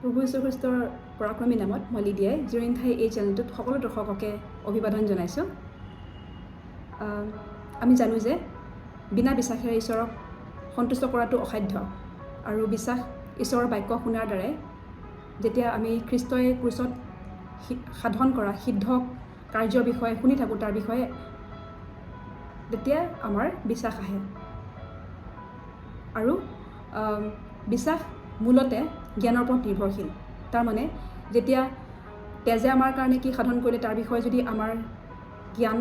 প্ৰভু যীশুখ্ৰীষ্টৰ পৰাক্ৰমী নামত মই লিডিয়াই জিৰণি ঠাই এই চেনেলটোত সকলো দৰ্শককে অভিবাদন জনাইছোঁ। আমি জানো যে বিনা বিশ্বাসেৰে ঈশ্বৰক সন্তুষ্ট কৰাটো অসাধ্য আৰু বিশ্বাস ঈশ্বৰৰ বাক্য শুনাৰ দ্বাৰাই, যেতিয়া আমি খ্ৰীষ্টই ক্ৰুচত সাধন কৰা সিদ্ধ কাৰ্যৰ বিষয়ে শুনি থাকোঁ, তাৰ বিষয়ে, তেতিয়া আমাৰ বিশ্বাস আহে। আৰু বিশ্বাস মূলতে জ্ঞানৰ ওপৰত নিৰ্ভৰশীল। তাৰমানে যেতিয়া তেজে আমাৰ কাৰণে কি সাধন কৰিলে, তাৰ বিষয়ে যদি আমাৰ জ্ঞান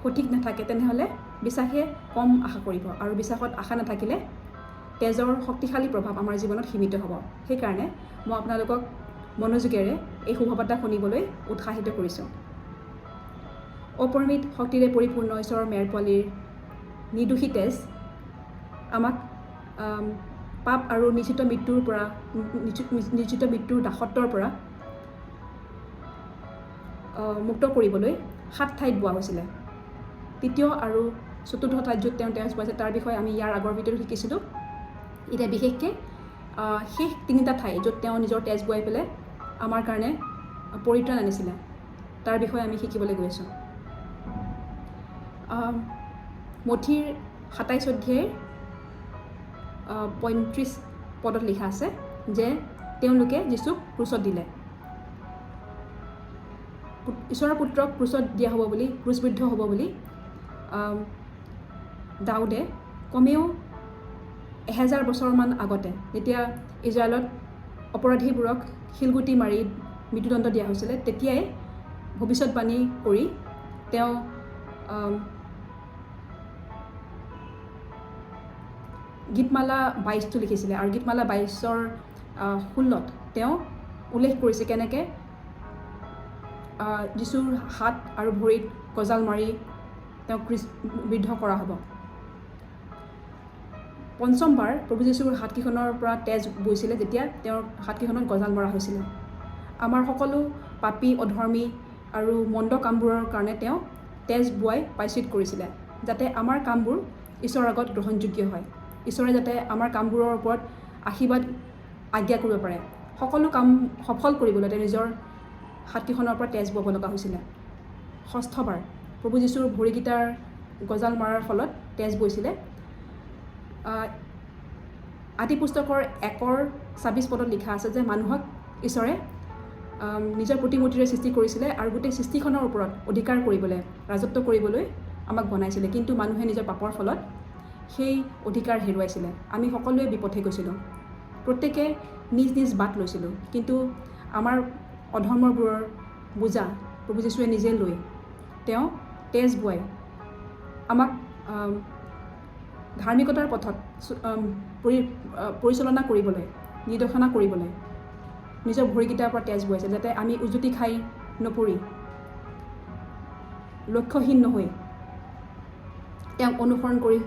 সঠিক নাথাকে, তেনেহ'লে বিশ্বাসে কম আশা কৰিব আৰু বিশ্বাসত আশা নাথাকিলে তেজৰ শক্তিশালী প্ৰভাৱ আমাৰ জীৱনত সীমিত হ'ব। সেইকাৰণে মই আপোনালোকক মনোযোগেৰে এই শুভবাৰ্তা শুনিবলৈ উৎসাহিত কৰিছোঁ। অপৰিমিত শক্তিৰে পৰিপূৰ্ণ ঈশ্বৰৰ মেৰ পোৱালীৰ নিৰ্দোষী তেজ আমাক পাপ আৰু নিশ্চিত মৃত্যুৰ পৰা, নিশ্চিত মৃত্যুৰ দাসত্বৰ পৰা মুক্ত কৰিবলৈ সাত ঠাইত বোৱা হৈছিলে। তৃতীয় আৰু চতুৰ্থ ঠাইত য'ত তেওঁ তেজ বোৱাইছে, তাৰ বিষয়ে আমি ইয়াৰ আগৰ ভিডিঅ'ত শিকিছিলোঁ। এতিয়া বিশেষকৈ শেষ তিনিটা ঠাই, য'ত তেওঁ নিজৰ তেজ বোৱাই পেলাই আমাৰ কাৰণে পৰিত্ৰাণ আনিছিলে, তাৰ বিষয়ে আমি শিকিবলৈ গৈ আছোঁ। মথিৰ 27 অধ্যায়ৰ 35 পদত লিখা আছে যে তেওঁলোকে যীচুক ক্ৰুচত দিলে। ঈশ্বৰৰ পুত্ৰক ক্ৰুচত দিয়া হ'ব বুলি, ক্ৰুচবিদ্ধ হ'ব বুলি দাউদে কমেও 1000 বছৰমান আগতে, যেতিয়া ইজৰাইলত অপৰাধীবোৰক শিলগুটি মাৰি মৃত্যুদণ্ড দিয়া হৈছিলে, তেতিয়াই ভৱিষ্যতবাণী কৰি তেওঁ গীতমালা 22টো লিখিছিলে। আৰু গীতমালা 22ৰ 16ত তেওঁ উল্লেখ কৰিছে কেনেকৈ যীচুৰ হাত আৰু ভৰিত গজাল মাৰি তেওঁক ক্ৰুচবিদ্ধ কৰা হ'ব। পঞ্চমবাৰ প্ৰভু যীচুৰ হাতকেইখনৰ পৰা তেজ বৈছিলে, যেতিয়া তেওঁৰ হাতকেইখনত গজাল মৰা হৈছিলে। আমাৰ সকলো পাপী, অধৰ্মী আৰু মন্দ কামবোৰৰ কাৰণে তেওঁ তেজ বোৱাই প্ৰায়শ্চিত কৰিছিলে, যাতে আমাৰ কামবোৰ ঈশ্বৰৰ আগত গ্ৰহণযোগ্য হয়, ঈশ্বৰে যাতে আমাৰ কামবোৰৰ ওপৰত আশীৰ্বাদ আজ্ঞা কৰিব পাৰে। সকলো কাম সফল কৰিবলৈ তেওঁ নিজৰ হাতকেইখনৰ পৰা তেজ বোৱাব লগা হৈছিলে। ষষ্ঠবাৰ প্ৰভু যীচুৰ ভৰিকেইটাৰ গজাল মৰাৰ ফলত তেজ বৈছিলে। আদি পুস্তকৰ 1ৰ 26 পদত লিখা আছে যে মানুহক ঈশ্বৰে নিজৰ প্ৰতিমূৰ্তিৰে সৃষ্টি কৰিছিলে আৰু গোটেই সৃষ্টিখনৰ ওপৰত অধিকাৰ কৰিবলৈ, ৰাজত্ব কৰিবলৈ আমাক বনাইছিলে। কিন্তু মানুহে নিজৰ পাপৰ ফলত সেই অধিকাৰ হেৰুৱাইছিলে। আমি সকলোৱে বিপথে গৈছিলোঁ, প্ৰত্যেকে নিজ নিজ বাট লৈছিলোঁ। কিন্তু আমাৰ অধৰ্মবোৰৰ বোজা প্ৰভু যীশুৱে নিজে লৈ তেওঁ তেজ বোৱাই আমাক ধাৰ্মিকতাৰ পথত পৰিচালনা কৰিবলৈ, নিৰ্দেশনা কৰিবলৈ নিজৰ ভৰিকেইটাৰ পৰা তেজ বোৱাইছে, যাতে আমি উজুতি খাই নপৰি, লক্ষ্যহীন নহৈ তেওঁক অনুসৰণ কৰি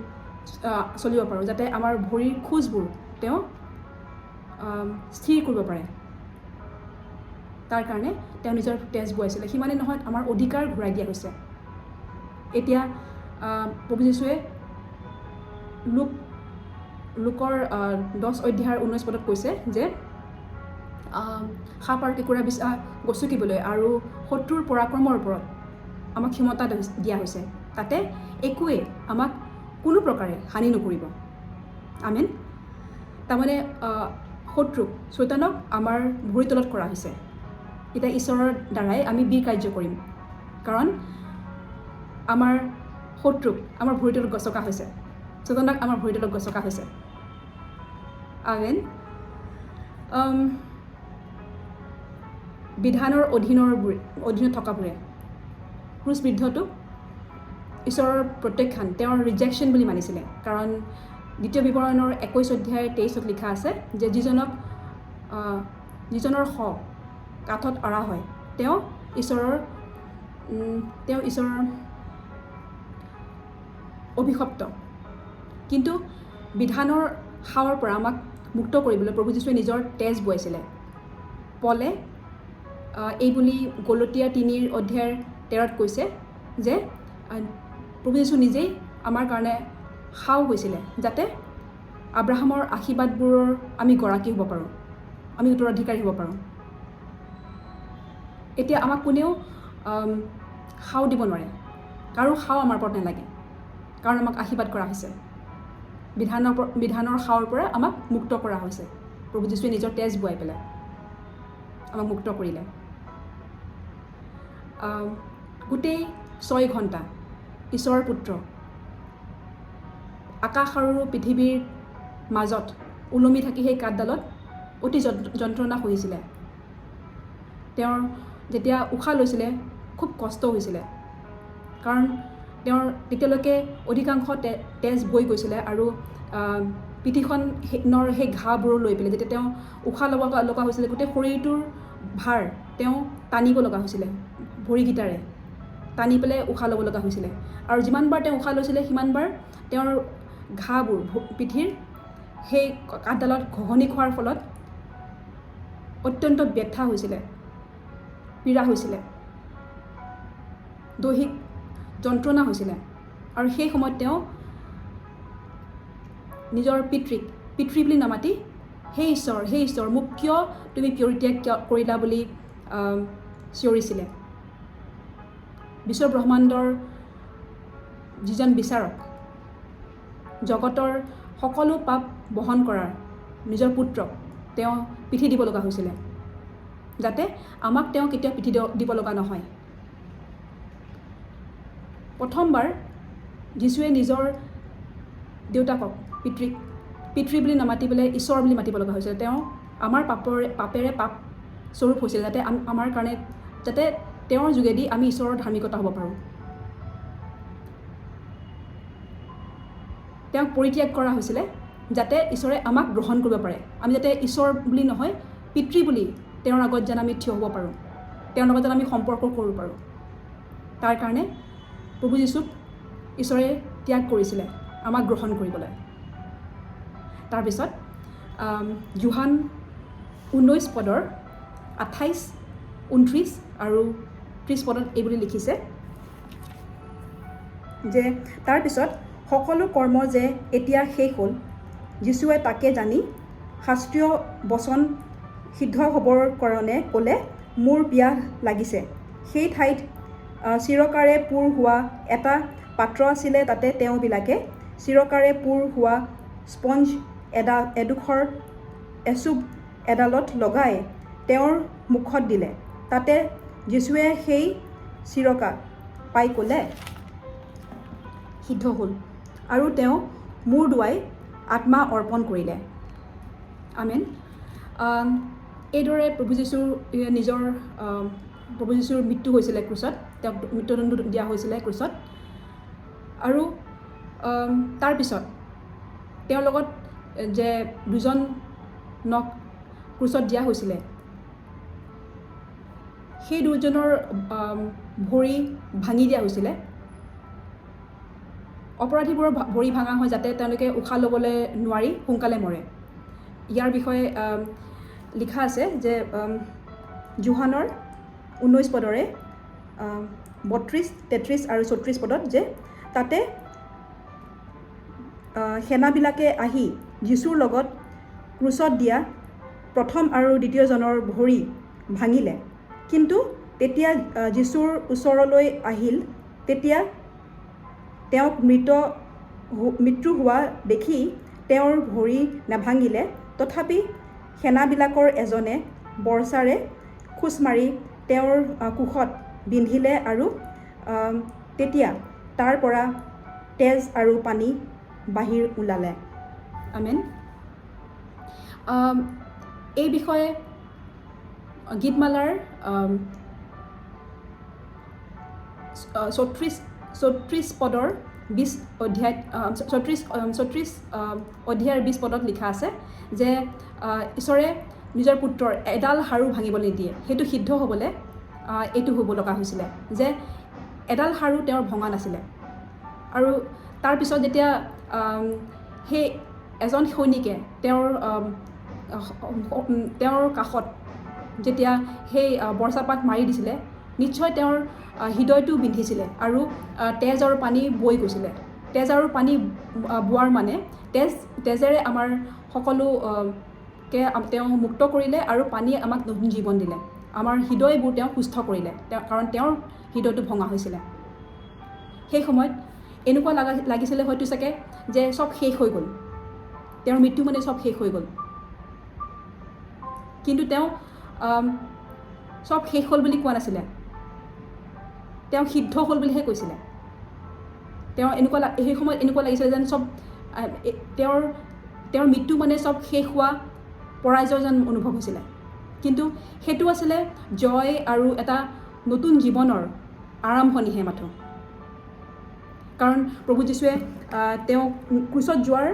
চলিব পাৰোঁ, যাতে আমাৰ ভৰিৰ খোজবোৰ তেওঁ স্থিৰ কৰিব পাৰে। তাৰ কাৰণে তেওঁ নিজৰ তেজ বোৱাইছিলে। সিমানেই নহয়, আমাৰ অধিকাৰ ঘূৰাই দিয়া হৈছে। এতিয়া প্ৰভু যীশুৱে লোকৰ 10 অধ্যায়ৰ 19 পদত কৈছে যে সাপ আৰু কেঁকোৰা বিছা গচকিবলৈ আৰু শত্ৰুৰ পৰাক্ৰমৰ ওপৰত আমাক ক্ষমতা দিয়া হৈছে, তাতে একোৱেই আমাক কোনো প্ৰকাৰে হানি নকৰিব। আমেন। তাৰমানে শত্ৰুক, চৈতানক আমাৰ ভৰি তলত কৰা হৈছে। এতিয়া ঈশ্বৰৰ দ্বাৰাই আমি বীৰ কাৰ্য কৰিম, কাৰণ আমাৰ শত্ৰুক আমাৰ ভৰি তলত গচকা হৈছে, চৈতানক আমাৰ ভৰি তলত গচকা হৈছে। আমেন। বিধানৰ অধীনত থকাবোৰে ক্ৰুচবিদ্ধটোক ঈশ্বৰৰ প্ৰত্যাখ্যান, তেওঁৰ ৰিজেকশ্যন বুলি মানিছিলে। কাৰণ দ্বিতীয় বিৱৰণৰ 21 অধ্যায়ৰ 23ত লিখা আছে যে যিজনৰ শ কাঠত আঁৰা হয়, তেওঁ ঈশ্বৰৰ অভিশপ্ত। কিন্তু বিধানৰ শাওৰ পৰা আমাক মুক্ত কৰিবলৈ প্ৰভু যীশুৱে নিজৰ তেজ বোৱাইছিলে। পলে এই বুলি গলতীয়া 3ৰ অধ্যায়ৰ 13ত কৈছে যে প্ৰভু যীশু নিজেই আমাৰ কাৰণে শাও হৈছিলে, যাতে আব্ৰাহামৰ আশীৰ্বাদবোৰৰ আমি গৰাকী হ'ব পাৰোঁ। আমি উত্তৰাধিকাৰী হ'ব পাৰোঁ। এতিয়া আমাক কোনেও শাও দিব নোৱাৰে, কাৰো শাও আমাৰ ওপৰত নালাগে, কাৰণ আমাক আশীৰ্বাদ কৰা হৈছে। বিধানৰ শাওৰ পৰা আমাক মুক্ত কৰা হৈছে। প্ৰভু যীশুৱে নিজৰ তেজ বোৱাই পেলাই আমাক মুক্ত কৰিলে। গোটেই 6 ঘণ্টা ঈশ্বৰৰ পুত্ৰ আকাশ আৰু পৃথিৱীৰ মাজত ওলমি থাকি সেই কাঠডালত অতি যন্ত্ৰণা সহিছিলে। তেওঁৰ যেতিয়া উশাহ লৈছিলে, খুব কষ্ট হৈছিলে, কাৰণ তেওঁৰ তেতিয়ালৈকে অধিকাংশ তেজ বৈ গৈছিলে আৰু পিঠিখনৰ সেই ঘাঁবোৰো লৈ পেলাই যেতিয়া তেওঁ উশাহ ল'ব লগা হৈছিলে, গোটেই শৰীৰটোৰ ভাৰ তেওঁ টানিব লগা হৈছিলে, ভৰিকেইটাৰে টানি পেলাই উশাহ ল'ব লগা হৈছিলে। আৰু যিমানবাৰ তেওঁ উশাহ লৈছিলে, সিমানবাৰ তেওঁৰ ঘাঁবোৰ পিঠিৰ সেই কাঠডালত ঘঁহনি খোৱাৰ ফলত অত্যন্ত ব্যথা হৈছিলে, পীড়া হৈছিলে, দৈহিক যন্ত্ৰণা হৈছিলে। আৰু সেই সময়ত তেওঁ নিজৰ পিতৃক পিতৃ বুলি নামাতি "হে ঈশ্বৰ, হে ঈশ্বৰ, মোক কিয় তুমি পৰিত্যাগ কিয় কৰিলা" বুলি চিঞৰিছিলে। বিশ্ব ব্ৰহ্মাণ্ডৰ যিজন বিচাৰক, জগতৰ সকলো পাপ বহন কৰাৰ নিজৰ পুত্ৰক তেওঁ পিঠি দিব লগা হৈছিলে, যাতে আমাক তেওঁ কেতিয়াও পিঠি দিব লগা নহয়। প্ৰথমবাৰ যীশুৱে নিজৰ দেউতাকক, পিতৃক পিতৃ বুলি নামাতি পেলাই ঈশ্বৰ বুলি মাতিব লগা হৈছিলে। তেওঁ আমাৰ পাপেৰে পাপ স্বৰূপ হৈছিল, যাতে আমাৰ কাৰণে, যাতে তেওঁৰ যোগেদি আমি ঈশ্বৰৰ ধাৰ্মিকতা হ'ব পাৰোঁ। তেওঁক পৰিত্যাগ কৰা হৈছিলে, যাতে ঈশ্বৰে আমাক গ্ৰহণ কৰিব পাৰে। আমি যাতে ঈশ্বৰ বুলি নহয়, পিতৃ বুলি তেওঁৰ আগত যেন আমি থিয় হ'ব পাৰোঁ, তেওঁৰ লগত যেন আমি সম্পৰ্ক কৰিব পাৰোঁ, তাৰ কাৰণে প্ৰভু যীশুক ঈশ্বৰে ত্যাগ কৰিছিলে আমাক গ্ৰহণ কৰিবলৈ। তাৰপিছত যোহান 19 পদৰ 28, 29 আৰু 30 পদত এইবুলি লিখিছে যে, তাৰপিছত সকলো কৰ্ম যে এতিয়া শেষ হ'ল, যীশুৱে তাকে জানি শাস্ত্ৰীয় বচন সিদ্ধ হ'বৰ কাৰণে ক'লে, "মোৰ পিয়াহ লাগিছে।" সেই ঠাইত চিৰকাৰে পূৰ হোৱা এটা পাত্ৰ আছিলে। তাতে তেওঁবিলাকে চিৰকাৰে পূৰ হোৱা স্পঞ্জ এডোখৰ এচুব এডালত লগাই তেওঁৰ মুখত দিলে। তাতে যীশুৱে সেই চিৰকা পাই ক'লে, "সিদ্ধ হ'ল।" আৰু তেওঁ মূৰ দোৱাই আত্মা অৰ্পণ কৰিলে। আমেন। এইদৰে প্ৰভু যীশুৰ মৃত্যু হৈছিলে ক্ৰুচত। তেওঁক মৃত্যুদণ্ড দিয়া হৈছিলে ক্ৰুচত। আৰু তাৰপিছত তেওঁৰ লগত যে দুজনক ক্ৰুচত দিয়া হৈছিলে, সেই দুজনৰ ভৰি ভাঙি দিয়া হৈছিলে। অপৰাধীবোৰৰ ভৰি ভাঙা হয়, যাতে তেওঁলোকে উশাহ ল'বলৈ নোৱাৰি সোনকালে মৰে। ইয়াৰ বিষয়ে লিখা আছে যে যোহানৰ 19 পদৰে 32, 33 আৰু 34 পদত যে, তাতে সেনাবিলাকে আহি যীশুৰ লগত ক্ৰুচত দিয়া প্ৰথম আৰু দ্বিতীয়জনৰ ভৰি ভাঙিলে। কিন্তু তেতিয়া যীশুৰ ওচৰলৈ আহিল, তেতিয়া তেওঁক মৃত্যু হোৱা দেখি তেওঁৰ ভৰি নাভাঙিলে। তথাপি সেনাবিলাকৰ এজনে বৰ্চাৰে খোচ মাৰি তেওঁৰ কোষত বিন্ধিলে আৰু তেতিয়া তাৰ পৰা তেজ আৰু পানী বাহিৰ ওলালে। আমেন। এই বিষয়ে গীতমালাৰ 34 পদৰ 20 অধ্যায়ত, 36 অধ্যায়ৰ 20 পদত লিখা আছে যে ঈশ্বৰে নিজৰ পুত্ৰৰ এডাল হাড়ো ভাঙিবলৈ নিদিয়ে। সেইটো সিদ্ধ হ'বলৈ এইটো হ'ব লগা হৈছিলে যে এডাল হাড়ো তেওঁৰ ভঙা নাছিলে। আৰু তাৰপিছত যেতিয়া সেই এজন সৈনিকে তেওঁৰ কাষত যেতিয়া সেই বৰ্চাপাত মাৰি দিছিলে, নিশ্চয় তেওঁৰ হৃদয়টো বিন্ধিছিলে আৰু তেজ আৰু পানী বৈ গৈছিলে। তেজ আৰু পানী বোৱাৰ মানে তেজেৰে আমাৰ সকলো কে তেওঁ মুক্ত কৰিলে আৰু পানীয়ে আমাক নতুন জীৱন দিলে। আমাৰ হৃদয়বোৰ তেওঁ সুস্থ কৰিলে তেওঁ, কাৰণ তেওঁৰ হৃদয়টো ভঙা হৈছিলে। সেই সময়ত এনেকুৱা লাগিছিলে হয়তো চাগে যে চব শেষ হৈ গ'ল, তেওঁৰ মৃত্যু মানে চব শেষ হৈ গ'ল। কিন্তু তেওঁ চব শেষ হ'ল বুলি কোৱা নাছিলে, তেওঁ সিদ্ধ হ'ল বুলিহে কৈছিলে। তেওঁ এনেকুৱা সেই সময়ত এনেকুৱা লাগিছিলে যেন চব তেওঁৰ তেওঁৰ মৃত্যু মানে চব শেষ হোৱা পৰাজয় যেন অনুভৱ হৈছিলে। কিন্তু সেইটো আছিলে জয় আৰু এটা নতুন জীৱনৰ আৰম্ভণিহে মাথোঁ। কাৰণ প্ৰভু যীশুৱে তেওঁক ক্ৰুচত যোৱাৰ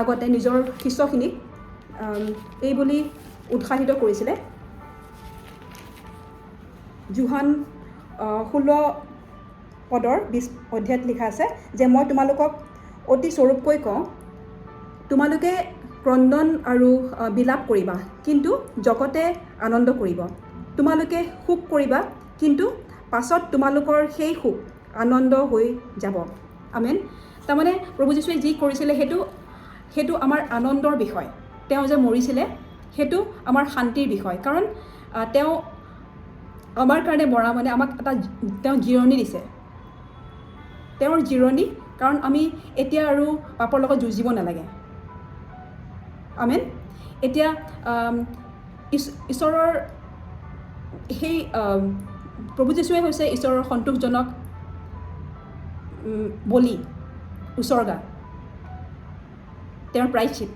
আগতে নিজৰ শিষ্যখিনিক এই বুলি উৎসাহিত কৰিছিলে। যোহান 16 পদৰ 20 অধ্যায়ত লিখা আছে যে, "মই তোমালোকক অতি স্বৰূপকৈ কওঁ, তোমালোকে ক্ৰন্দন আৰু বিলাপ কৰিবা, কিন্তু জগতে আনন্দ কৰিব। তোমালোকে শোক কৰিবা, কিন্তু পাছত তোমালোকৰ সেই শোক আনন্দ হৈ যাব।" আমেন। তাৰমানে প্ৰভু যীশুৱে যি কৰিছিলে, সেইটো সেইটো আমাৰ আনন্দৰ বিষয়। তেওঁ যে মৰিছিলে, সেইটো আমাৰ শান্তিৰ বিষয়। কাৰণ তেওঁ আমাৰ কাৰণে মৰা মানে আমাক এটা তেওঁ জিৰণি দিছে, তেওঁৰ জিৰণি। কাৰণ আমি এতিয়া আৰু পাপৰ লগত যুঁজিব নালাগে। আমেন। এতিয়া ঈশ্বৰৰ সেই প্ৰভু যীশুৱে হৈছে ঈশ্বৰৰ সন্তোষজনক বলি উচৰ্গা, তেওঁৰ প্ৰায়শ্চিত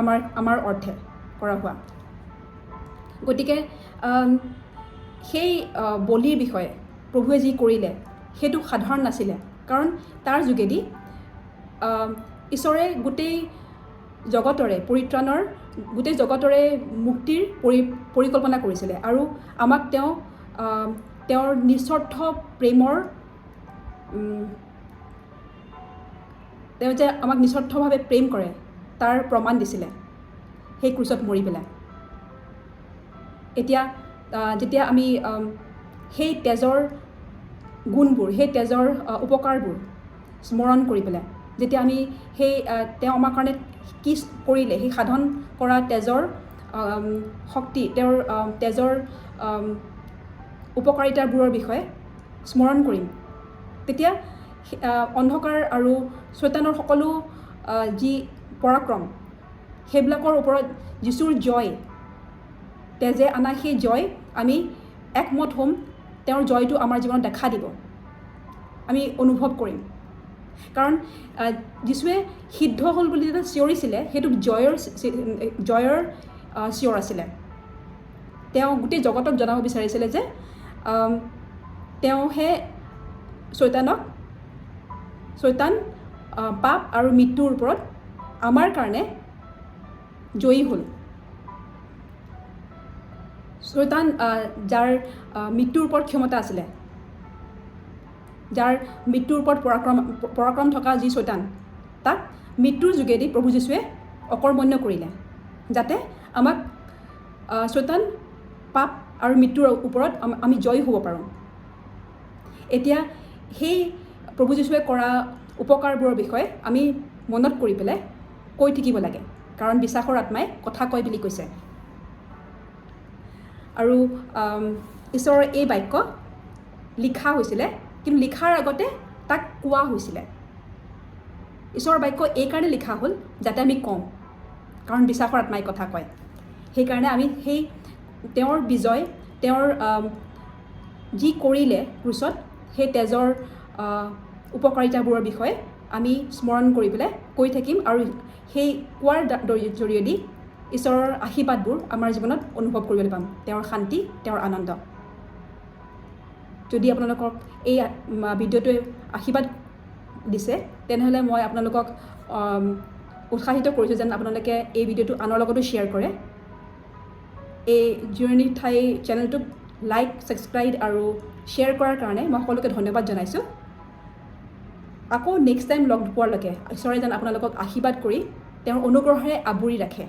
আমাৰ আমাৰ অৰ্থে কৰা হোৱা। গতিকে সেই বলিৰ বিষয়ে প্ৰভুৱে যি কৰিলে, সেইটো সাধাৰণ নাছিলে। কাৰণ তাৰ যোগেদি ঈশ্বৰে গোটেই জগতৰে পৰিত্ৰাণৰ, গোটেই জগতৰে মুক্তিৰ পৰিকল্পনা কৰিছিলে আৰু আমাক তেওঁ তেওঁৰ নিস্বাৰ্থ প্ৰেমৰ তেওঁ যে আমাক নিস্বাৰ্থভাৱে প্ৰেম কৰে, তাৰ প্ৰমাণ দিছিলে সেই ক্ৰুচত মৰি পেলাই। এতিয়া যেতিয়া আমি সেই তেজৰ গুণবোৰ, সেই তেজৰ উপকাৰবোৰ স্মৰণ কৰি পেলাই, যেতিয়া আমি সেই তেওঁ আমাৰ কাৰণে কি কৰিলে, সেই সাধন কৰা তেজৰ শক্তি, তেওঁৰ তেজৰ উপকাৰিতাবোৰৰ বিষয়ে স্মৰণ কৰিম, তেতিয়া অন্ধকাৰ আৰু চৈতানৰ সকলো যি পৰাক্ৰম, সেইবিলাকৰ ওপৰত যীশুৰ জয়, তেজে অনা সেই জয় আমি একমত হ'ম। তেওঁৰ জয়টো আমাৰ জীৱনত দেখা দিব, আমি অনুভৱ কৰিম। কাৰণ যীশুৱে সিদ্ধ হ'ল বুলি যেতিয়া চিঞৰিছিলে, সেইটো জয়ৰ জয়ৰ চিঞৰ আছিলে। তেওঁ গোটেই জগতক জনাব বিচাৰিছিলে যে তেওঁহে চৈতানক, চৈতান, পাপ আৰু মৃত্যুৰ ওপৰত আমাৰ কাৰণে জয়ী হ'ল। চৈতান, যাৰ মৃত্যুৰ ওপৰত ক্ষমতা আছিলে, যাৰ মৃত্যুৰ ওপৰত পৰাক্ৰম পৰাক্ৰম থকা যি চৈতান, তাক মৃত্যুৰ যোগেদি প্ৰভু যীশুৱে অকৰ্মণ্য কৰিলে, যাতে আমাক চৈতান, পাপ আৰু মৃত্যুৰ ওপৰত আমি জয়ী হ'ব পাৰোঁ। এতিয়া সেই প্ৰভু যীশুৱে কৰা উপকাৰবোৰৰ বিষয়ে আমি মনত কৰি পেলাই কৈ থাকিব লাগে, কাৰণ বিশ্বাসৰ আত্মাই কথা কয় বুলি কৈছে। আৰু ঈশ্বৰৰ এই বাক্য লিখা হৈছিলে, কিন্তু লিখাৰ আগতে তাক কোৱা হৈছিলে। ঈশ্বৰৰ বাক্য এইকাৰণে লিখা হ'ল যাতে আমি কওঁ, কাৰণ বিশ্বাসৰ আত্মাই কথা কয়। সেইকাৰণে আমি সেই তেওঁৰ বিজয়, তেওঁৰ যি কৰিলে ক্ৰুচত, সেই তেজৰ উপকাৰিতাবোৰৰ বিষয়ে আমি স্মৰণ কৰি পেলাই কৈ থাকিম আৰু সেই কোৱাৰ জৰিয়দি ঈশ্বৰৰ আশীৰ্বাদবোৰ আমাৰ জীৱনত অনুভৱ কৰিবলৈ পাম, তেওঁৰ শান্তি, তেওঁৰ আনন্দ। যদি আপোনালোকক এই ভিডিঅ'টোৱে আশীৰ্বাদ দিছে, তেনেহ'লে মই আপোনালোকক উৎসাহিত কৰিছোঁ যেন আপোনালোকে এই ভিডিঅ'টো আনৰ লগতো শ্বেয়াৰ কৰে। এই জিৰণি ঠাই চেনেলটোক লাইক, ছাবস্ক্ৰাইব আৰু শ্বেয়াৰ কৰাৰ কাৰণে মই সকলোকে ধন্যবাদ জনাইছোঁ। আকৌ নেক্সট টাইম লগ পোৱালৈকে ঈশ্বৰে যেন আপোনালোকক আশীৰ্বাদ কৰি তেওঁৰ অনুগ্ৰহেৰে আৱৰি ৰাখে।